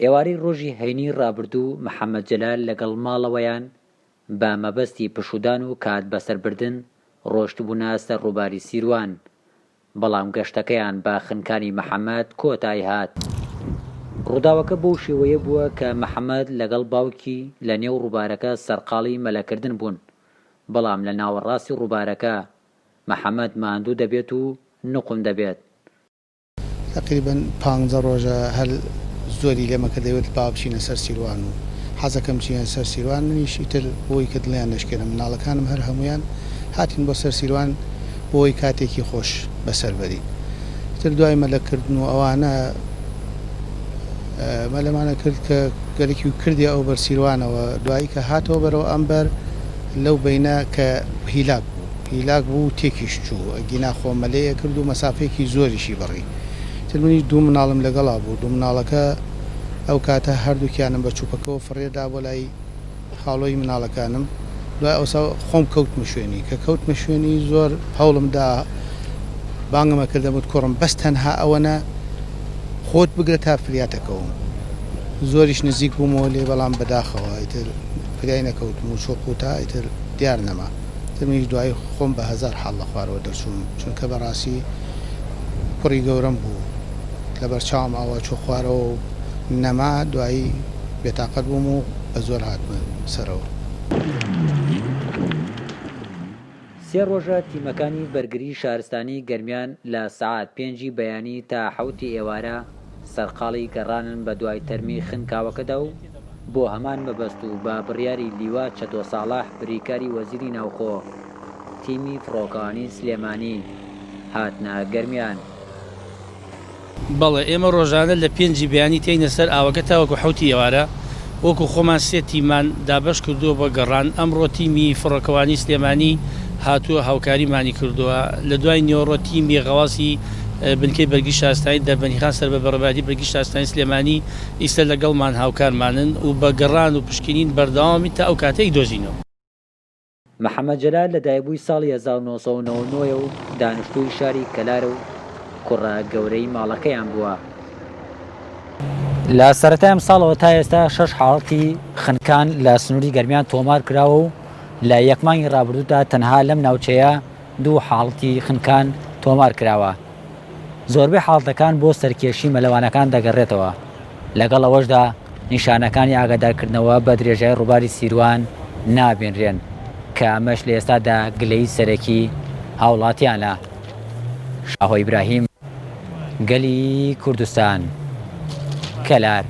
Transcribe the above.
ئێوارەی ڕۆژی هەینی ڕابردوو محەمەد جەلال لەگەڵ ماڵەوەیان بە مەبەستی پشوودان و کات بەسەربردن ڕۆشتبوونە سەر ڕووباری سیروان، بەڵام گەشتەکەیان بە خنکانی محەمەد کۆتایی هات. ڕووداوەکە بەو شێوەیە بووە کە محەمەد لەگەڵ باوکی لە نێو ڕووبارەکە سەرقاڵی مەلەکردن بوون، بەڵام لە ناوەڕاستی ڕووبارەکە محەمەد ماندوو دەبێت و نوقم دەبێت. تەقریبەن پانزە ڕۆژە هەر زۆری لێمە کرد دەیوت با بچینە سەر سیروان و حەزەکەم بچینە سەر سیروان منیش ئیتر بۆی کە دڵیان نەشکێنم مناڵەکانم هەر هەموویان هاتین بۆ سەر سیروان بۆی کاتێکی خۆش بەسەر بەرین ئیتر دوای مەلە کردن و ئەوانە مەلەمانە کرد کە گەلێکی و کردی ئەو بەر سیروانەوە دوایی کە هاتەوە بەرەوە ئەم بەر لەو بەینە کە هیلاک بوو هیلاک بوو و تێکیش چوو، ئەگینا خۆ مەلەی ئەکرد و مەسافەیەکی زۆریشی بڕی. ئیتر منیش دوو مناڵم لەگەڵا بوو، دوو مناڵەکە ئەو کاتە هەردووکیانم بە چوپەکەوە فڕێ دا بۆ لای خاڵۆی مناڵەکانم. دوای ئەوسا خۆم کەوتمە شوێنی. کە کەوتمە شوێنی زۆر هەوڵم دا بانگم ئەکرد دەموت کوڕم بەس تەنها ئەوەنە خۆت بگرە تا فریاتەکەوم. زۆریش نزیک بوومەوە لێی بەڵام بەداخەوە ئیتر فریای نەکەوتم و چوو قووتا ئیتر دیار نەما. منیش دوایی خۆم بە هەزار حاڵ لە خوارەوە دەرچووم، چونکە بە ڕاستی کوڕی گەورەم بوو، لەبەر چاوم ئاوا چووە خوارەوە و نەما، دوایی بێتاقەت بووم و بە زۆر هاتمە سەرەوە. سێ ڕۆژە تیمەکانی بەرگری شارستانی گەرمیان لە سەعات پێنجی بەیانی تا حەوتی ئێوارە سەرقاڵی گەڕانن بەدوای تەرمی خنکاوەکەدا و بۆ هەمان مەبەست و بە بڕیاری لیوا چەتۆ ساڵح بریکاری وەزیری ناوخۆ، تیمی فڕۆکەوانی سلێمانی هاتنە گەرمیان. بەڵێ ئێمە ڕۆژانە لە پێنجی بەیانی تێینە سەر ئاوەکە تاوەکو حەوتی ئێوارە، وەکو خۆمان سێ تیممان دابەش کردووە بۆ گەڕان، ئەمڕۆ تیمی فڕۆکەوانی سلێمانی هاتووە هاوکاریمانی کردووە، لە دوای نیوەڕۆ تیمی غەواسی بنکەی بەرگری شارستانی دەربەندیخان سەر بە بەڕێوەبەرایەتی بەرگری شارستانی سلێمانی ئیستە لەگەڵمان هاوکارمانن و بە گەڕان و پشکنین بەردەوامین تا ئەو کاتەی دۆزینەوە. محەمەد جەلال لەدایکبووی ساڵی 1999 ە و دانیشتووی شاری کەلارە و کوڕە گەورەی ماڵەکەیان بووە. لە سەرەتای ئەمساڵەوە تا ئێستا شەش حاڵەتی خنکان لە سنووری گەرمیان تۆمار کراوە و لە یەک مانگی ڕابردوودا تەنها لەم ناوچەیە دوو حاڵەتی خنکان تۆمار کراوە. زۆربەی حاڵەتەکان بۆ سەرکێشی مەلەوانەکان دەگەڕێتەوە، لەگەڵ ئەوەشدا نیشانەکانی ئاگادارکردنەوە بە درێژایی ڕووباری سیروان نابینرێن، کە ئەمەش لە ئێستادا گلەیی سەرەکی هاوڵاتیانە. شاهۆ ئیبراهیم، گەلی کوردستان، کەلار.